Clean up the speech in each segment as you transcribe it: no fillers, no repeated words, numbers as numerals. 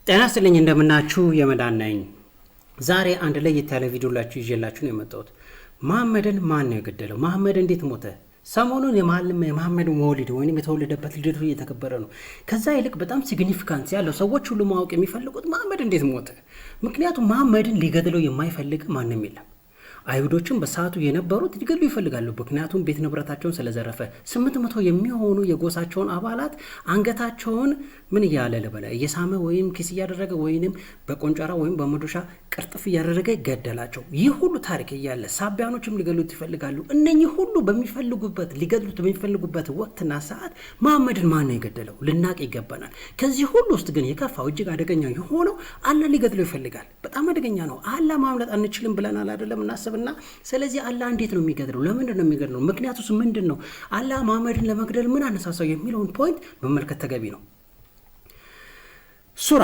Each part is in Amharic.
ጤና ይስጥልኝ፣ እንደምናችሁ፣ የመዳን ነኝ። ዛሬ አንድ ለየት ያለ ቪዲዮ ላችሁ ይዤላችሁ ነው የመጣሁት። መሐመድን ማን ነው የገደለው? መሐመድ እንዴት ሞተ? ሰሞኑን የመሐመድ መውሊድ ወይም የተወለደበት ልደቱ እየተከበረ ነው። ከዛ ይልቅ በጣም significance ያለው፣ ሰዎች ሁሉ ማወቅ የሚፈልጉት መሐመድ እንዴት ሞተ? ምክንያቱም መሐመድን ሊገድለው የማይፈልግ ማንም የለም። አይሁዶችም በሰዓቱ የነበሩት ሊገድሉ ይፈልጋሉ። ምክንያቱም ቤት ንብረታቸውን ስለዘረፈ፣ 800 የሚሆኑ የጎሳቸውን አባላት አንገታቸውን ምን እያለ ልበለ እየሳመ ወይም kiss እያደረገ ወይንም በቆንጨራ ወይም በመዶሻ ቅርጥፍ እያደረገ ገደላቸው። ይህ ሁሉ ታሪክ እያለ ሳቢያኖችም ሊገድሉት ይፈልጋሉ። እነኚህ ሁሉ በሚፈልጉበት፣ ሊገድሉት በሚፈልጉበት ወቅትና ሰዓት መሐመድን ማን ነው የገደለው? ልናቅ ይገባናል። ከዚህ ሁሉ ውስጥ ግን የከፋው፣ እጅግ አደገኛ የሆነው አላህ ሊገድለው ይፈልጋል። በጣም አደገኛ ነው። አላህ ማምለጥ አንችልም ብለናል አይደለም? እናስብና ስለዚህ አላህ እንዴት ነው የሚገድለው? ለምንድን ነው የሚገድለው? ምክንያቱስ ምንድን ነው? አላህ መሐመድን ለመግደል ምን አነሳሳው የሚለውን point መመልከት ተገቢ ነው። ሱራ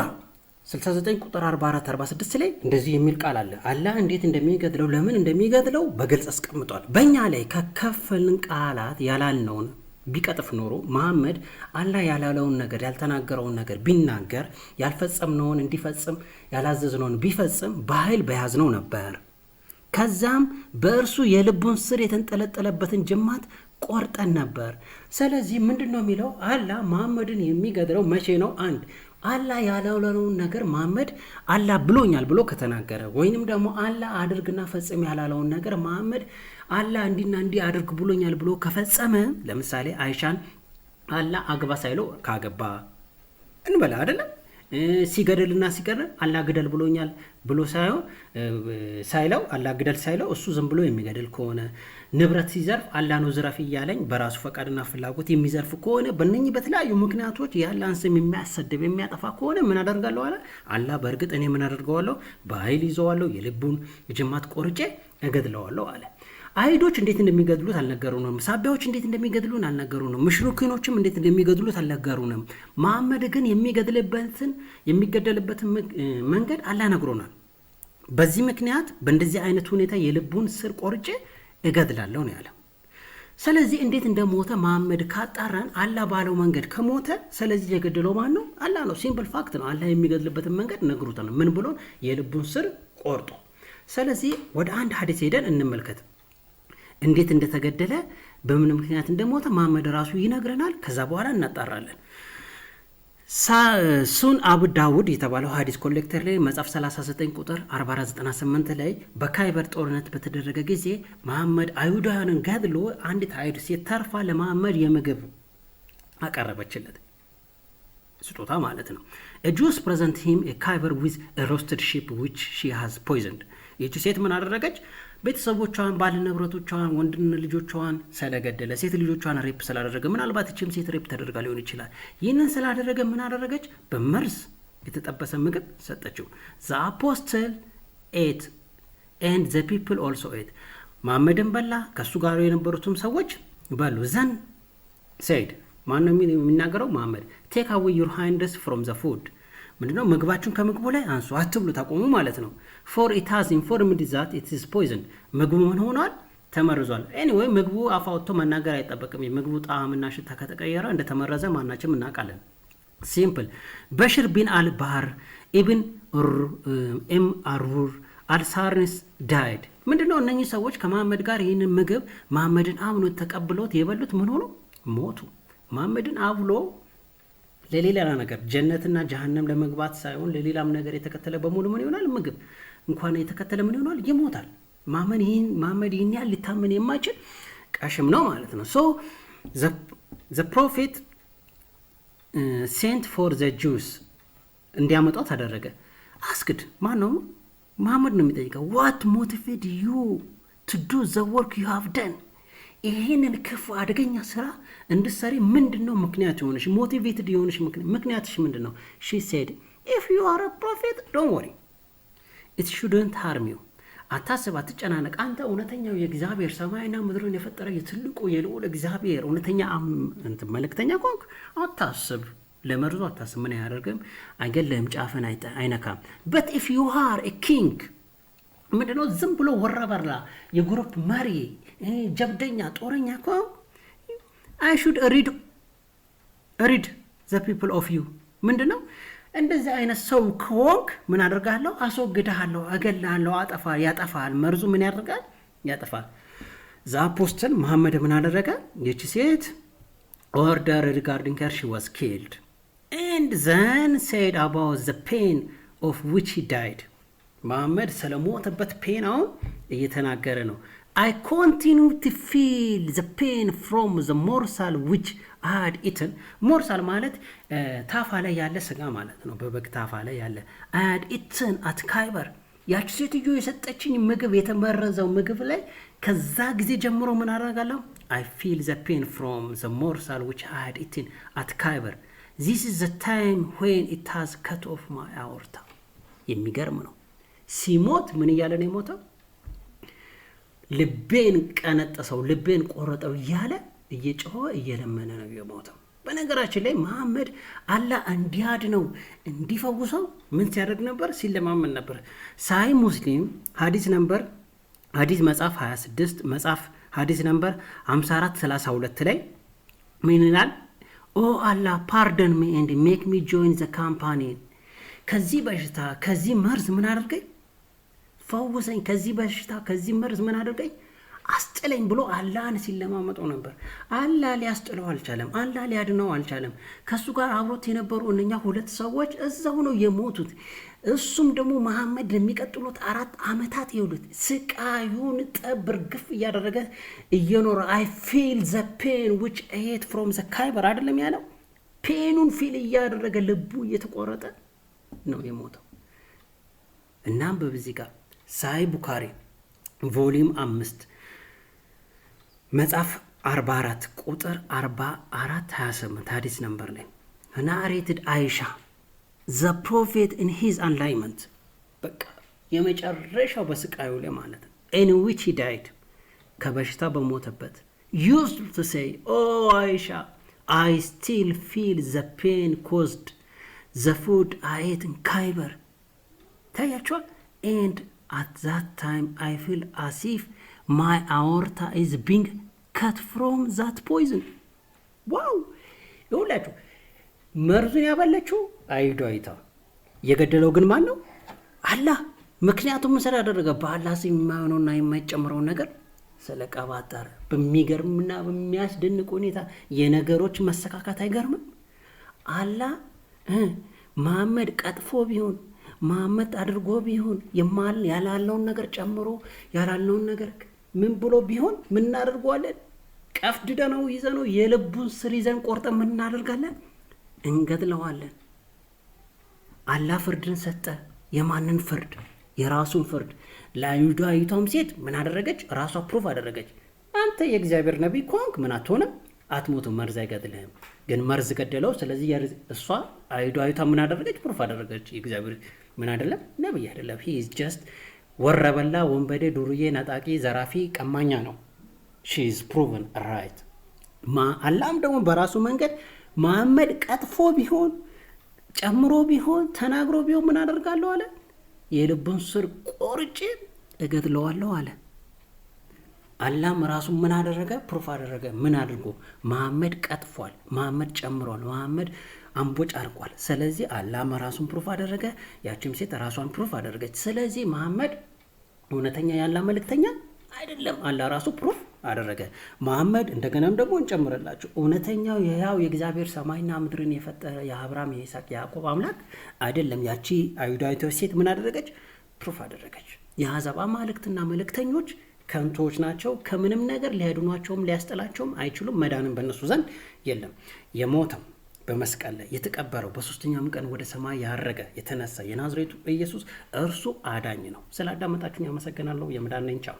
69 ቁጥር 44 46 ላይ እንደዚህ የሚል ቃል አለ። አላህ እንዴት እንደሚገድለው፣ ለምን እንደሚገድለው በግልጽ አስቀምጧል። በእኛ ላይ ከከፈልን ቃላት ያላልነውን ቢቀጥፍ ኖሮ፣ መሐመድ አላህ ያላለውን ነገር፣ ያልተናገረውን ነገር ቢናገር፣ ያልፈጸምነውን እንዲፈጽም ያላዘዝነውን ቢፈጽም በኃይል በያዝነው ነበር። ከዛም በእርሱ የልቡን ስር የተንጠለጠለበትን ጅማት ቆርጠን ነበር። ስለዚህ ምንድን ነው የሚለው? አላህ መሐመድን የሚገድለው መቼ ነው? አንድ፣ አላህ ያላለውን ነገር መሐመድ አላህ ብሎኛል ብሎ ከተናገረ፣ ወይንም ደግሞ አላህ አድርግና ፈጽም ያላለውን ነገር መሐመድ አላህ እንዲና እንዲህ አድርግ ብሎኛል ብሎ ከፈጸመ፣ ለምሳሌ አይሻን አላህ አግባ ሳይለው ካገባ እንበላ አይደለም፣ ሲገድልና ሲቀር አላህ ግደል ብሎኛል ብሎ ሳይሆን፣ ሳይለው፣ አላህ ግደል ሳይለው እሱ ዝም ብሎ የሚገድል ከሆነ፣ ንብረት ሲዘርፍ አላህ ነው ዝረፍ እያለኝ በራሱ ፈቃድና ፍላጎት የሚዘርፍ ከሆነ፣ በእነኚህ በተለያዩ ምክንያቶች የአላህን ስም የሚያሰድብ፣ የሚያጠፋ ከሆነ ምን አደርጋለሁ አለ አላህ። በእርግጥ እኔ ምን አደርገዋለሁ? በኃይል ይዘዋለሁ፣ የልቡን ጅማት ቆርጬ እገድለዋለሁ አለ። አይሁዶች እንዴት እንደሚገድሉት አልነገሩንም። ሳቢያዎች እንዴት እንደሚገድሉን አልነገሩንም። ምሽሪኪኖችም እንዴት እንደሚገድሉት አልነገሩንም። መሐመድ ግን የሚገደልበትን መንገድ አላህ ነግሮናል። በዚህ ምክንያት በእንደዚህ አይነት ሁኔታ የልቡን ስር ቆርጬ እገድላለሁ ነው ያለው። ስለዚህ እንዴት እንደሞተ መሐመድ ካጣራን አላህ ባለው መንገድ ከሞተ፣ ስለዚህ የገደለው ማን ነው? አላህ ነው። Simple fact ነው። አላህ የሚገድልበትን መንገድ ነግሮታል። ምን ብሎን? የልቡን ስር ቆርጦ። ስለዚህ ወደ አንድ ሀዲስ ሄደን እንመልከት። እንዴት እንደተገደለ፣ በምን ምክንያት እንደሞተ መሐመድ ራሱ ይነግረናል። ከዛ በኋላ እናጣራለን። ሱን አቡ ዳውድ የተባለው ሀዲስ collector ላይ መጽሐፍ 39 ቁጥር 4498 ላይ በካይበር ጦርነት በተደረገ ጊዜ መሐመድ አይሁዳውያንን ገድሎ አንዲት አይሁድ ሴት ተርፋ ለመሐመድ የምግብ አቀረበችለት፣ ስጦታ ማለት ነው። Jews present him Khaybar with roasted sheep which she has poisoned። ይህቺ ሴት ምን አደረገች? ቤተሰቦቿን፣ ባለ ንብረቶቿን፣ ወንድን ልጆቿን ስለገደለ፣ ሴት ልጆቿን rape ስላደረገ፣ ምናልባት ይችም ሴት rape ተደርጋ ሊሆን ይችላል። ይህንን ስላደረገ ምን አደረገች? በመርዝ የተጠበሰ ምግብ ሰጠችው። The apostle ate and the people also ate። መሐመድን በላ፣ ከእሱ ጋር የነበሩትም ሰዎች በሉ። Then said፣ ማነው የሚናገረው? መሐመድ። "Take away your hands from the food።" ምንድነው? ምግባችሁን ከምግቡ ላይ አንሱ፣ አትብሉ፣ ታቆሙ ማለት ነው። "For it has informed that it is poison።" ምግቡ ምን ሆኗል? ተመርዟል። Anyway ምግቡ አፍ አውጥቶ መናገር አይጠበቅም። የምግቡ ጣዕምና ሽታ ከተቀየረ እንደተመረዘ ማናችንም እናውቃለን። Simple። በሽር ቢን አል ባህር ኢብን ኤም አርቡር አልሳርንስ died። ምንድነው? እነኚህ ሰዎች ከመሐመድ ጋር ይህንን ምግብ መሐመድን አምኖ ተቀብሎት የበሉት ምን ሆኖ ሞቱ። መሐመድን አብሎ ለሌላ ነገር ጀነትና ጀሀነም ለመግባት ሳይሆን ለሌላም ነገር የተከተለ በሙሉ ምን ይሆናል? ምግብ እንኳን የተከተለ ምን ይሆናል? ይሞታል። መሐመድ ይህን ያህል ሊታመን የማይችል ቀሽም ነው ማለት ነው። So the prophet sent for the Jews፣ እንዲያመጣው ተደረገ። Asked፣ ማን ነው? መሐመድ ነው የሚጠይቀው። "What motivate you to do the work you have done?" ይሄንን ክፉ አደገኛ ስራ እንድትሰሪ ምንድን ነው ምክንያት የሆነሽ? Motivated የሆነሽ ምክንያትሽ ምንድን ነው? She said, "If you are prophet, don't worry, it shouldn't harm you።" አታስብ፣ አትጨናነቅ። አንተ እውነተኛው የእግዚአብሔር፣ ሰማይና ምድርን የፈጠረ የትልቁ የልዑል እግዚአብሔር እውነተኛ እንትን መልእክተኛ ከሆንክ አታስብ፣ ለመርዙ አታስብ። ምን አያደርግም? አይገልህም፣ ጫፍን አይነካም። But if you are king፣ ምንድነው፣ ዝም ብሎ ወረበላ፣ የ group መሪ፣ ጀብደኛ፣ ጦረኛ ከሆንክ I should rid the people of you። ምንድነው? እንደዚህ አይነት ሰው ከሆንክ ምን አደርጋለሁ? አስወግድሃለሁ፣ እገልሃለሁ፣ አጠፋ ያጠፋል። መርዙ ምን ያደርጋል? ያጠፋል። The apostle መሐመድ ምን አደረገ? ይቺ ሴት order regarding her, she was killed, and then said about the pain of which he died። መሐመድ ስለሞተበት pain አሁን እየተናገረ ነው። "I continue to feel the pain from the morsel which I had eaten።" Morsel ማለት ታፋ ላይ ያለ ስጋ ማለት ነው። በበግ ታፋ ላይ ያለ። "I had eaten at Khaybar።" ያቺ ሴትዮ የሰጠችኝ ምግብ፣ የተመረዘው ምግብ ላይ ከዛ ጊዜ ጀምሮ ምን አደርጋለሁ? "I feel the pain from the morsel which I had eaten at Khaybar. This is the time when it has cut off my aorta።" የሚገርም ነው። ሲሞት ምን እያለ ነው የሞተው? ልቤን ቀነጠሰው፣ ልቤን ቆረጠው እያለ እየጮኸ እየለመነ ነው የሞተው። በነገራችን ላይ መሐመድ አላህ እንዲያድነው እንዲፈውሰው ምን ሲያደርግ ነበር? ሲለማመን ነበር። ሳሂህ ሙስሊም ሀዲስ number ሀዲስ መጽሐፍ 26 መጽሐፍ ሀዲስ number 5432 ላይ ምን ይላል? "Oh Allah, pardon me and make me join the company።" ከዚህ በሽታ፣ ከዚህ መርዝ ምን አድርገኝ? ፈውሰኝ። ከዚህ በሽታ፣ ከዚህ መርዝ ምን አድርገኝ? አስጥለኝ ብሎ አላህን ሲለማመጠው ነበር። አላህ ሊያስጥለው አልቻለም። አላህ ሊያድነው አልቻለም። ከእሱ ጋር አብሮት የነበሩ እነኛ ሁለት ሰዎች እዛው ነው የሞቱት። እሱም ደግሞ መሐመድ ለሚቀጥሉት 4 ዓመታት ይውሉት ስቃዩን ጠብ እርግፍ እያደረገ እየኖረ "I feel the pain which ate from the Khaybar" አይደለም ያለው? Pain ኑን feel እያደረገ ልቡ እየተቆረጠ ነው የሞተው። እናም በዚህ ጋር ሳሂህ ቡካሪ volume 5 መጽሐፍ 44 ቁጥር 44 28 ሀዲስ number ላይ narrated አይሻ, the Prophet in his ailment፣ በቃ የመጨረሻው በስቃዩ ላይ ማለት ነው፣ in which he died፣ ከበሽታ በሞተበት፣ used to say, "Oh አይሻ, I still feel the pain caused the food I ate in Khaybar።" ታያቸዋል። "And at that time I feel as if my aorta is being cut from that poison።" Wow! ይሁላችሁ፣ መርዙን ያበለችው አይሁዳዊቷ፣ የገደለው ግን ማን ነው? አላህ። ምክንያቱም ምን ስላደረገ? በአላህ ስም የማይሆነውና የማይጨምረውን ነገር ስለቀባጠረ። በሚገርምና በሚያስደንቅ ሁኔታ የነገሮች መሰካካት አይገርምም? አላህ መሐመድ ቀጥፎ ቢሆን፣ መሐመድ አድርጎ ቢሆን፣ ያላለውን ነገር ጨምሮ፣ ያላለውን ነገር ምን ብሎ ቢሆን ምን እናደርገዋለን? ቀፍድደነው ይዘነው የልቡን ስር ይዘን ቆርጠን ምን እናደርጋለን? እንገድለዋለን። አላህ ፍርድን ሰጠ። የማንን ፍርድ? የራሱን ፍርድ። ለአይሁዳዊቷም ሴት ምን አደረገች? ራሷ proof አደረገች። አንተ የእግዚአብሔር ነቢይ ከሆንክ ምን አትሆንም? አትሞትም፣ መርዝ አይገድልህም። ግን መርዝ ገደለው። ስለዚህ እሷ አይሁዳዊቷ ምን አደረገች? Proof አደረገች። የእግዚአብሔር ምን አይደለም? ነቢይ አይደለም። He is just ወረበላ፣ ወንበዴ፣ ዱርዬ፣ ነጣቂ፣ ዘራፊ፣ ቀማኛ ነው። She is proven right። አላህም ደግሞ በራሱ መንገድ መሐመድ ቀጥፎ ቢሆን፣ ጨምሮ ቢሆን፣ ተናግሮ ቢሆን ምን አደርጋለሁ አለ? የልቡን ስር ቆርጬ እገድለዋለሁ አለ። አላህም ራሱ ምን አደረገ? Proof አደረገ። ምን አድርጎ? መሐመድ ቀጥፏል፣ መሐመድ ጨምሯል፣ መሐመድ አንቦጫርቋል። ስለዚህ አላህም ራሱን proof አደረገ። ያችም ሴት ራሷን proof አደረገች። ስለዚህ መሐመድ እውነተኛ የአላህ መልእክተኛ አይደለም። አላህ ራሱ proof አደረገ። መሐመድ እንደገናም ደግሞ እንጨምርላችሁ እውነተኛው የሕያው የእግዚአብሔር ሰማይና ምድርን የፈጠረ የአብርሃም፣ የይስሐቅ፣ የያዕቆብ አምላክ አይደለም። ያቺ አይሁዳዊቷ ሴት ምን አደረገች? Proof አደረገች። የአሕዛብ አማልክትና መልእክተኞች ከንቶዎች ናቸው። ከምንም ነገር ሊያድኗቸውም ሊያስጥላቸውም አይችሉም። መዳንም በእነሱ ዘንድ የለም። የሞተው፣ በመስቀል ላይ የተቀበረው፣ በሶስተኛውም ቀን ወደ ሰማይ ያረገ፣ የተነሳ የናዝሬቱ ኢየሱስ እርሱ አዳኝ ነው። ስላዳመጣችሁኝ አመሰግናለሁ። የመዳን ነኝ። ቻው።